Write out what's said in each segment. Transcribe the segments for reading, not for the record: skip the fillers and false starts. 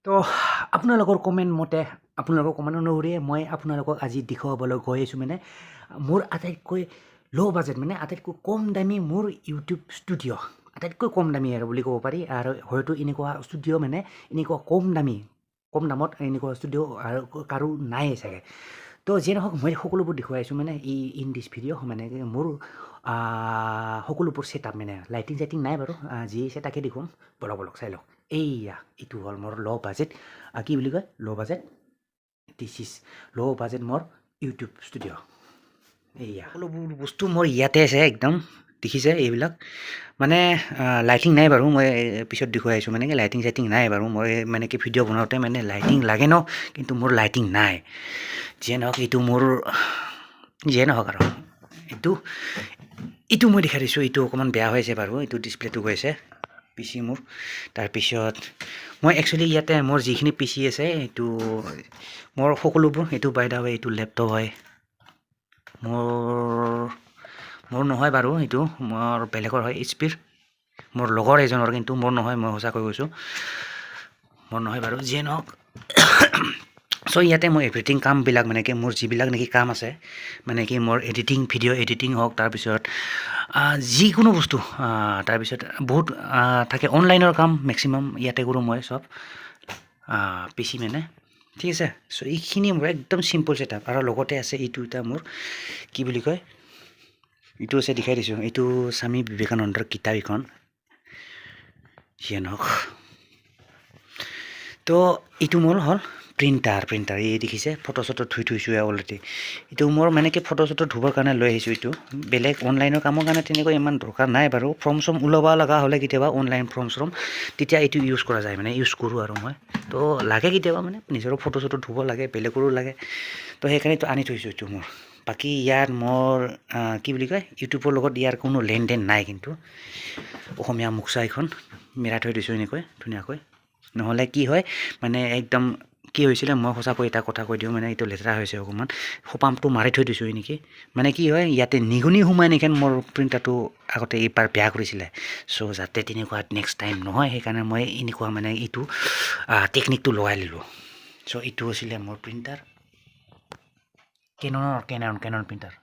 তো আপোনালোকৰ কমেণ্ট মতে, আপোনালোকৰ কমেণ্ট অনুসৰিয়ে মই আপোনালোকক আজি দেখুৱাবলৈ গৈ আছোঁ, মানে মোৰ আটাইতকৈ ল' বাজেট, মানে আটাইতকৈ কম দামী মোৰ ইউটিউব ষ্টুডিঅ', আটাইতকৈ কম দামী আৰু বুলি ক'ব পাৰি। আৰু হয়তো এনেকুৱা ষ্টুডিঅ', মানে এনেকুৱা কম দামী, কম দামত এনেকুৱা ষ্টুডিঅ' আৰু কাৰো নাই চাগে। তো যিয়ে নহওক, মই সকলোবোৰ দেখুৱাই আছোঁ মানে ইন দিছ ভিডিঅ', মানে মোৰ সকলোবোৰ ছেট আপ, মানে লাইটিং চাইটিং নাই বাৰু, যি আছে তাকে দেখুৱাম। বলক বলক, চাই লওক। এইয়া এইটো হ'ল মোৰ ল' বাজেট, কি বুলি কয়, ল' বাজেট, this is ল' বাজেট মোৰ ইউটিউব ষ্টুডিঅ'। এইয়া সকলোবোৰ বস্তু মোৰ ইয়াতে আছে একদম, দেখিছে এইবিলাক। মানে লাইটিং নাই বাৰু, মই পিছত দেখুৱাই আছোঁ। মানে কি লাইটিং চাইটিং নাই বাৰু। মই মানে কি ভিডিঅ' বনাওঁতে মানে লাইটিং লাগে ন, কিন্তু মোৰ লাইটিং নাই। যিয়ে নহওক, এইটো মোৰ, যিয়ে নহওক আৰু এইটো মই দেখাই দিছোঁ। এইটো অকণমান বেয়া হৈ আছে বাৰু, এইটো ডিছপ্লেটো গৈছে পিচি মোৰ। তাৰপিছত মই একচুৱেলি ইয়াতে মোৰ যিখিনি পিচি আছে, এইটো মোৰ সকলোবোৰ। এইটো বাই the ৱে এইটো লেপটপ হয় মোৰ। মোৰ নহয় বাৰু, এইটো মোৰ বেলেগৰ হয়, এইচপিৰ, মোৰ লগৰ এজনৰ, কিন্তু মোৰ নহয়। মই সঁচাকৈ কৈছোঁ, মোৰ নহয় বাৰু। যিয়ে নহওক, চ' ইয়াতে মই এভৰিথিং কামবিলাক, মানে কি মোৰ যিবিলাক নেকি কাম আছে, মানে কি মোৰ এডিটিং, ভিডিঅ' এডিটিং হওক, তাৰপিছত যিকোনো বস্তু, তাৰপিছত বহুত থাকে অনলাইনৰ কাম, মেক্সিমাম ইয়াতে কৰোঁ মই চব পিচি মানে, ঠিক আছে। চ' এইখিনি মোৰ একদম চিম্পল ছেট আপ। আৰু লগতে আছে এইটো এটা মোৰ, কি বুলি কয়, এইটো আছে, দেখাই দিছোঁ। এইটো স্বামী বিবেকানন্দৰ কিতাপ এইখন। যিয়ে নহওক, তো এইটো মোৰ হ'ল প্ৰিণ্টাৰ। প্ৰিণ্টাৰ এই দেখিছে, ফটো চটো ধুই থৈছোঁ অলৰেডি। এইটো মোৰ মানে কি ফটো চটো ধুবৰ কাৰণে লৈ আহিছোঁ এইটো। বেলেগ অনলাইনৰ কামৰ কাৰণে তেনেকৈ ইমান দৰকাৰ নাই বাৰু। ফৰ্ম চৰ্ম ওলাব লগা হ'লে কেতিয়াবা, অনলাইন ফৰ্ম চৰ্ম, তেতিয়া এইটো ইউজ কৰা যায়, মানে ইউজ কৰোঁ আৰু মই। তো লাগে কেতিয়াবা, মানে নিজৰো ফটো চটো ধুব লাগে, বেলেগৰো লাগে, তো সেইকাৰণে এইটো আনি থৈছোঁ এইটো মোৰ। বাকী ইয়াত মোৰ কি বুলি কয়, ইউটিউবৰ লগত ইয়াৰ কোনো লেনদেন নাই। কিন্তু অসমীয়া মুচা এখন মেৰাই থৈ দিছোঁ এনেকৈ ধুনীয়াকৈ। নহ'লে কি হয়, মানে একদম কি হৈছিলে, মই সঁচাকৈ এটা কথা কৈ দিওঁ, মানে এইটো লেতেৰা হৈছে অকণমান, সোপামটো মাৰি থৈ দিছোঁ নেকি। মানে কি হয়, ইয়াতে নিগনি সোমাই নেকি মোৰ প্ৰিণ্টাৰটো আগতে এইবাৰ বেয়া কৰিছিলে। চ' যাতে তেনেকুৱা নেক্সট টাইম নহয়, সেইকাৰণে মই এনেকুৱা মানে এইটো টেকনিকটো লগাই ল'লোঁ। চ' এইটো আছিলে মোৰ প্ৰিণ্টাৰ, কেননৰ, কেনন প্ৰিণ্টাৰ।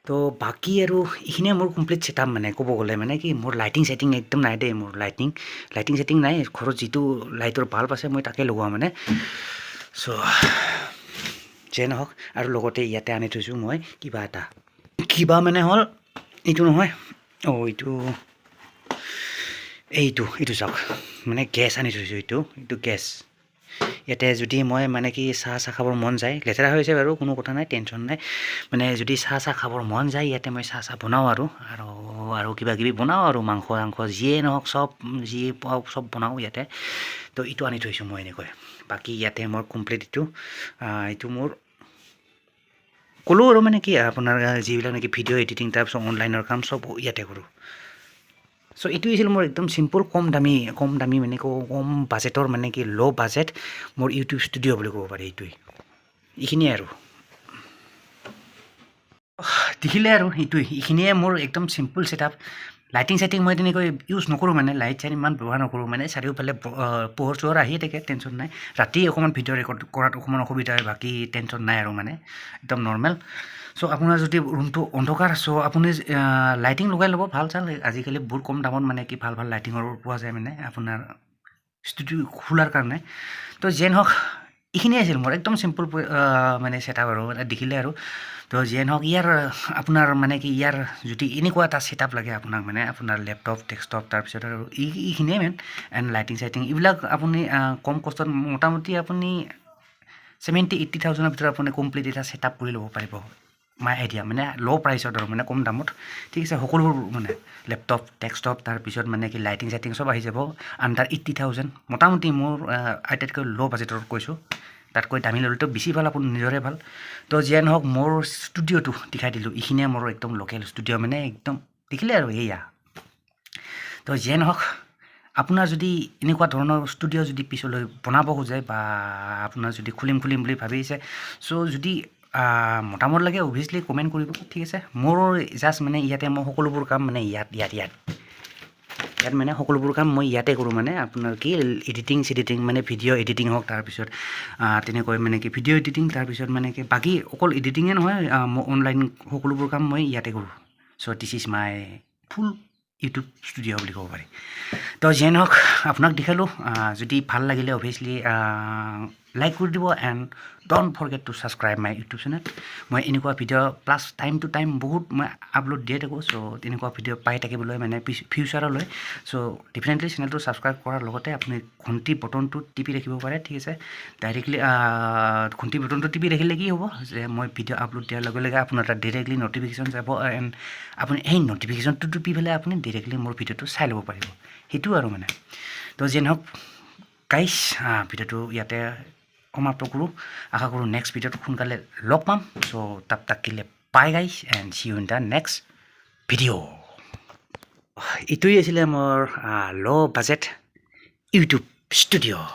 তো বাকী আৰু এইখিনিয়ে মোৰ কমপ্লিট ছেটআপ। মানে ক'ব গ'লে মানে কি মোৰ লাইটিং চাইটিং একদম নাই দেই। মোৰ লাইটিং চাইটিং নাই। ঘৰত যিটো লাইটৰ বাল্ব আছে, মই তাকে লগোৱা মানে। চ' যিয়ে নহওক, আৰু লগতে ইয়াতে আনি থৈছোঁ মই কিবা এটা, কিবা মানে হ'ল এইটো নহয়, অঁ, এইটো এইটো চাওক, মানে গেছ আনি থৈছোঁ এইটো। এইটো গেছ। ইয়াতে যদি মই মানে কি চাহ চাহ খাবৰ মন যায়, লেতেৰা হৈছে বাৰু, কোনো কথা নাই, টেনশ্যন নাই, মানে যদি চাহ চাহ খাবৰ মন যায়, ইয়াতে মই চাহ চাহ বনাওঁ আৰু কিবা কিবি বনাওঁ আৰু মাংস চাংস, যিয়ে নহওক, চব যি পাওঁ চব বনাওঁ ইয়াতে। তো এইটো আনি থৈছোঁ মই এনেকৈ। বাকী ইয়াতে মোৰ কমপ্লিট এইটো মোৰ ক'লোঁ আৰু মানে কি আপোনাৰ যিবিলাক নেকি ভিডিঅ' এডিটিং, তাৰপিছত অনলাইনৰ কাম চব ইয়াতে কৰোঁ। চ' এইটো আছিল মোৰ একদম চিম্পল, কম দামী, মানে কম বাজেটৰ, মানে কি ল' বাজেট মোৰ ইউটিউব ষ্টুডিঅ' বুলি ক'ব পাৰি এইটোৱেই। এইখিনিয়ে আৰু দেখিলে আৰু এইটোৱে, এইখিনিয়ে মোৰ একদম চিম্পল ছেট আপ। লাইটিং চাইটিং মই তেনেকৈ ইউজ নকৰোঁ, মানে লাইট চাইট ইমান ব্যৱহাৰ নকৰোঁ। মানে চাৰিওফালে পোহৰ চোহৰ আহিয়ে থাকে, টেনশ্যন নাই। ৰাতি অকণমান ভিডিঅ' ৰেকৰ্ড কৰাত অকণমান অসুবিধা হয়, বাকী টেনশ্যন নাই আৰু, মানে একদম নৰ্মেল। চ' আপোনাৰ যদি ৰুমটো অন্ধকাৰ, চ' আপুনি লাইটিং লগাই ল'ব ভাল চাল। আজিকালি বহুত কম দামত মানে কি ভাল ভাল লাইটিঙৰ পোৱা যায়, মানে আপোনাৰ ষ্টুডিঅ' খোলাৰ কাৰণে। তো যিয়ে নহওক, এইখিনিয়ে আছিল মোৰ একদম চিম্পল মানে ছেটআপ আৰু দেখিলে আৰু। তো যিয়ে নহওক, ইয়াৰ আপোনাৰ মানে কি ইয়াৰ যদি এনেকুৱা এটা ছেটআপ লাগে আপোনাক, মানে আপোনাৰ লেপটপ, ডেস্কটপ, তাৰপিছত আৰু এইখিনিয়ে মেইন, এণ্ড লাইটিং চাইটিং এইবিলাক, আপুনি কম কষ্টত মোটামুটি আপুনি 70-80 থাউজেণ্ডৰ ভিতৰত আপুনি কমপ্লিট এটা ছেটআপ কৰি ল'ব পাৰিব। মাই আইডিয়া, মানে ল' প্ৰাইচত আৰু মানে কম দামত, ঠিক আছে। সকলোবোৰ মানে লেপটপ, ডেস্কটপ, তাৰপিছত মানে কি লাইটিং চাইটিং চব আহি যাব আণ্ডাৰ 80,000 মোটামুটি। মোৰ আটাইতকৈ ল' বাজেটত কৈছোঁ। তাতকৈ দামী ল'লেতো বেছি ভাল, আপুনি নিজৰে ভাল। তো যিয়ে নহওক, মোৰ ষ্টুডিঅ'টো দেখাই দিলোঁ। এইখিনিয়ে মোৰ একদম লোকেল ষ্টুডিঅ', মানে একদম দেখিলে আৰু এয়া। তো যিয়ে নহওক, আপোনাৰ যদি এনেকুৱা ধৰণৰ ষ্টুডিঅ' যদি পিছলৈ বনাব খোজে বা আপোনাৰ যদি খুলিম খুলিম বুলি ভাবিছে, চ' যদি মতামত লাগে, অভিয়াছলি কমেণ্ট কৰিব, ঠিক আছে। মোৰ জাষ্ট মানে ইয়াতে মই সকলোবোৰ কাম মানে ইয়াত ইয়াত ইয়াত ইয়াত মানে সকলোবোৰ কাম মই ইয়াতে কৰোঁ। মানে আপোনাৰ কি এডিটিং চেডিটিং, মানে ভিডিঅ' এডিটিং হওক, তাৰপিছত তেনেকৈ মানে কি ভিডিঅ' এডিটিং, তাৰপিছত মানে কি বাকী অকল এডিটিঙে নহয়, মই অনলাইন সকলোবোৰ কাম মই ইয়াতে কৰোঁ। So this is my full YouTube studio বুলি ক'ব পাৰি। তো যিয়ে নহওক, আপোনাক দেখালোঁ। যদি ভাল লাগিলে অভিয়াছলি লাইক কৰি দিব and don't forget to subscribe my YouTube channel. মই এনেকুৱা video plus time to time বহুত মই আপলোড দিয়ে থাকোঁ। চ' তেনেকুৱা ভিডিঅ' পাই থাকিবলৈ মানে ফিউচাৰলৈ, চ' ডেফিনেটলি চেনেলটো ছাবস্ক্ৰাইব কৰাৰ লগতে আপুনি ঘণ্টি বটনটো টিপি ৰাখিব পাৰে, ঠিক আছে? ডাইৰেক্টলি ঘণ্টি বটনটো টিপি ৰাখিলে কি হ'ব যে মই ভিডিঅ' আপলোড দিয়াৰ লগে লগে আপোনাৰ তাত ডিৰেক্টলি ন'টিফিকেশ্যন যাব এণ্ড আপুনি সেই ন'টিফিকেশ্যনটো টিপি পেলাই আপুনি ডিৰেক্টলি মোৰ ভিডিঅ'টো চাই ল'ব পাৰিব। সেইটো আৰু মানে। তো যিয়ে নহওক গাইছ, ভিডিঅ'টো ইয়াতে সমাপ্ত কৰোঁ। আশা কৰোঁ নেক্সট ভিডিঅ'ত সোনকালে লগ পাম। চ' तब तक के लिए bye guys and see you in the next video. এইটোৱেই আছিলে মোৰ ল' বাজেট ইউটিউব ষ্টুডিঅ'।